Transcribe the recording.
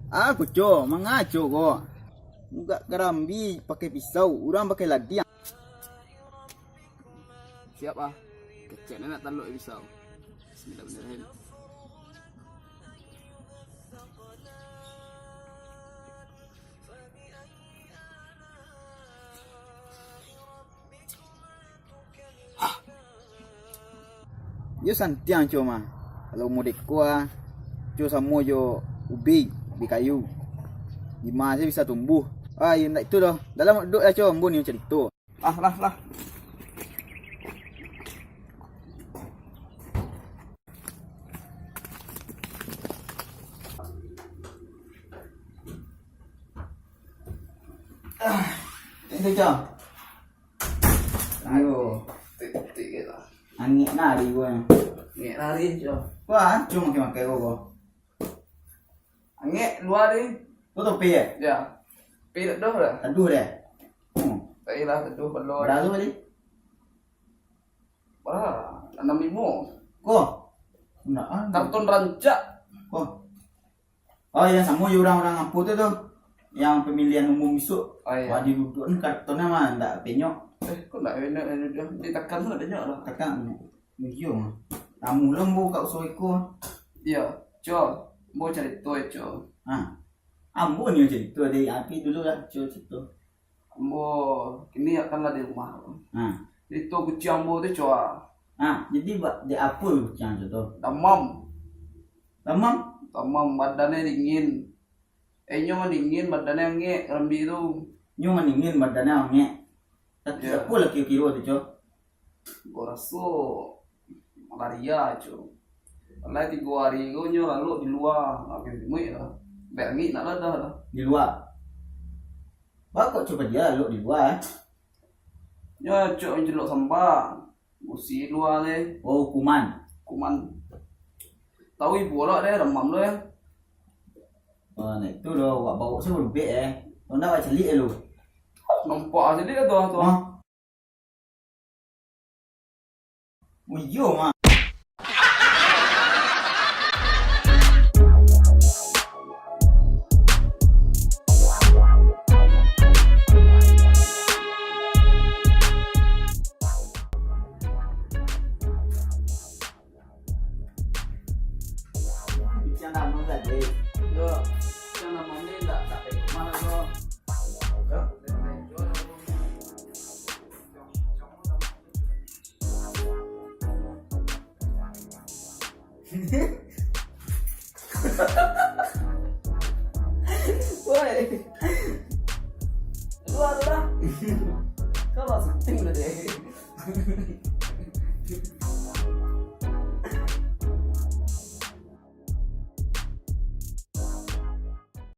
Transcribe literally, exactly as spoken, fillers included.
Ah, kuco, mangaco ko. Mugak karambia pakai pisau, urang pakai ladiang. Siap ah. Kecek nak talok pisau. Bismillahirrahmanirrahim. Yo santiang co mah. Kalau modeko ah, co samo jo ubi, ubi kayu. Dima se bisa tumbuah. Ah, yo ndak itu doh. Dalam duduk lah co, ambo ni carito. Lah, lah, lah. Ah, itu co. Aduh. Tik-tik je lah. Angek nari gua. Angek nari je. Wah, cuma makai-makai gua. Angek luar ni. Kau topi ya? Ya. Tapi tak doh dah. Teduh dah. Hmm. Tak iyalah, teduh belum. Berapa tadi? Wah, enam lima. Kau? Enggak ah. Karton rancak. Kau? Oh, yang samo jo urang-urang ampo tu, tu. Yang pemilihan umum isuak. Oh, iya. Wah, diduduakan kartonnyo mah, ndak penyok. Eh, kok ndak penyok, eh, dia ditekan tu ndak penyok lah. Tekan. Iyo mah. Tamu lo ambo ka usaha iko. Iya, Col. Ambo carito, eh, Col. Ha. Ambo ni carito, dek api dulu lah, Col, carito. Ambo kini akan lah di rumah. Ha. Itu kuciang ambo tu, Col. Ha, jadi ba-, dek apo kuciang tu, tu? Damam. Damam? Damam, badannyo dingin. Eh, inyo mandingin, badannyo angek, karambia tu. Inyo mandingin, badannyo angek. Tapi, ya, apo lah kiro-kiro tu, Col? Ambo raso malaria, Col. Lah tigo hari ko inyo lalok di lua, nak main remote lah. Bek angek nak ladah lah. Di lua? Ba kok cubo dia lalok di lua, eh? Nyo cok main celok samba. Busi lua teh. Oh, kuman. Kuman. Tahu ibu awak deh, ramam tu, eh. Oh, nah itu doh, awak bawa se lembek, eh. Kau nak awak celik, eh, lu? Nampak celik tu, tu. Hah? Oh, iyo, Mak. Bicang lamo tadi. Yo, bicang lamo ni ndak, ndak perlu mah tu. Yo. Woi. Keluar lah. Kau lah syuting lah deh.